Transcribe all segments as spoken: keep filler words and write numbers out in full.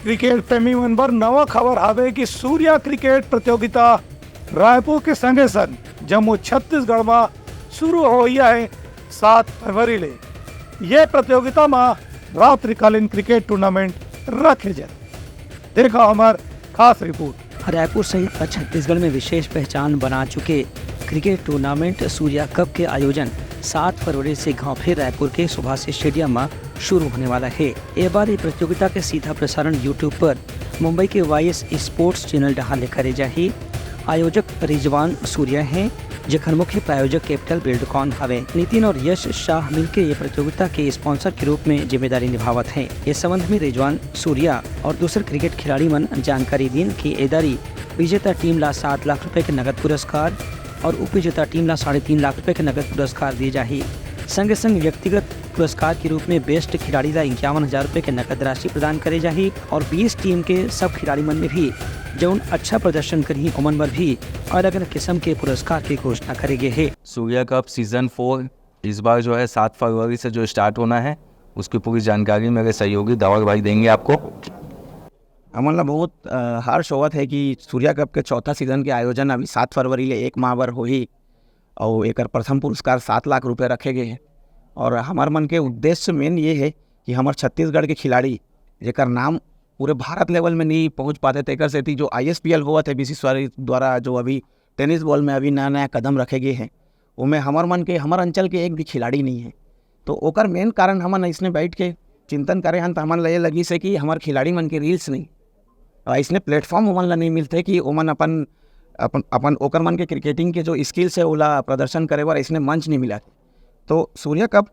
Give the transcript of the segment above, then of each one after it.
Cricket प्रेमी मन बर नवा खबर हावे कि सूर्या क्रिकेट प्रतियोगिता रायपुर के संगे संग जम्मो छत्तीसगढ़ म शुरू होइया है सात फरवरी ले। ये प्रतियोगिता म रात्रिकालीन क्रिकेट टूर्नामेंट रखे जाए। देखा हमर खास रिपोर्ट। रायपुर सहित छत्तीसगढ़ में विशेष पहचान बना चुके क्रिकेट टूर्नामेंट सूर्या कप के आयोजन सात फरवरी से गांव फिर रायपुर के सुभाष स्टेडियम में शुरू होने वाला है। ये बार ये प्रतियोगिता के सीधा प्रसारण YouTube पर मुंबई के वाईएस स्पोर्ट्स चैनल डहार ले करे जाही। आयोजक रिजवान सूर्या हैं, जेखर मुख्य प्रायोजक कैपिटल बिल्डकॉन हवे। नितिन और यश शाह मिलके ये प्रतियोगिता के स्पॉन्सर के रूप में जिम्मेदारी निभावत हैं। ये संबंध में रिजवान सूर्या और दूसर क्रिकेट खिलाड़ी मन जानकारी दीन कि एदारी विजेता टीम ला सात लाख रुपए के नगद पुरस्कार और उपविजेता टीम ला साढ़े तीन लाख रुपए के नगद पुरस्कार दिए जाही। संगे संग व्यक्तिगत पुरस्कार के रूप में बेस्ट खिलाड़ी ला इक्यावन हजार रुपए के नगद राशि प्रदान करे जाही और बीस टीम के सब खिलाड़ी मन में भी जौन अच्छा प्रदर्शन करही ओमन बर भी अलग अलग किस्म के पुरस्कार के घोषणा करे गे हे। सूर्या कप सीजन फोर इस बार जो है सात फरवरी से जो स्टार्ट होना है, उसकी पूरी जानकारी मेरे सहयोगी धवल भाई देंगे आपको। हमन ला बहुत अ, हर्ष होवत है कि सूर्या कप के चौथा सीजन के आयोजन अभी सात फरवरी ले एक माह बर होही और एकर प्रथम पुरस्कार सात लाख रुपए रखे गए हैं। और हमार मन के उद्देश्य मेन ये है कि हमार छत्तीसगढ़ के खिलाड़ी, जेकर नाम पूरे भारत लेवल में नहीं पहुंच पाते, तेकर सेती जो आईएसपीएल होवत है बीसीसीआई द्वारा, जो अभी टेनिस बॉल में अभी नया नया कदम रखे गए हैं, ओमे हमर मन के, हमर अंचल के एक भी खिलाड़ी नहीं है। तो ओकर मेन कारण हमन इसने बैठ के चिंतन करे हन, तो हमन ला ये लगिस है कि हमार खिलाड़ी मन के रील्स नहीं, और इसने प्लेटफॉर्म ओमन ला नहीं मिलते कि ओमन अपन अपन अपन ओकर मन के क्रिकेटिंग के जो स्किल्स है, ओला प्रदर्शन करे बर इसने मंच नहीं मिला। तो सूर्या कप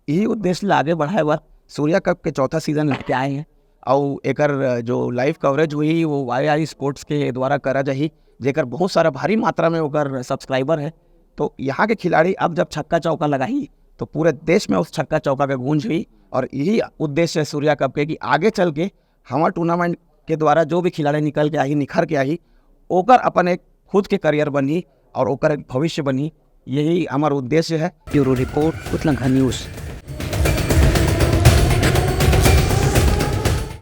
यही उद्देश्य ला आगे बढ़ाए बर सूर्या कप के चौथा सीजन लेके आए हैं। और एकर जो लाइव कवरेज हुई, वो वाई स्पोर्ट्स के द्वारा करा जाही, जेकर बहुत सारा भारी मात्रा में ओकर सब्सक्राइबर है। तो यहाँ के खिलाड़ी अब जब छक्का चौका लगाही, तो पूरे देश में उस छक्का चौका के गूंज हुई। और यही उद्देश्य है सूर्या कप के कि आगे चल के हमार टूर्नामेंट के द्वारा जो भी खिलाड़ी निकल के आही, निखर के आही, ओकर अपन एक खुद के करियर बनही और ओकर एक भविष्य बनही। यही हमार उद्देश्य है। Bureau report, Utlangha news.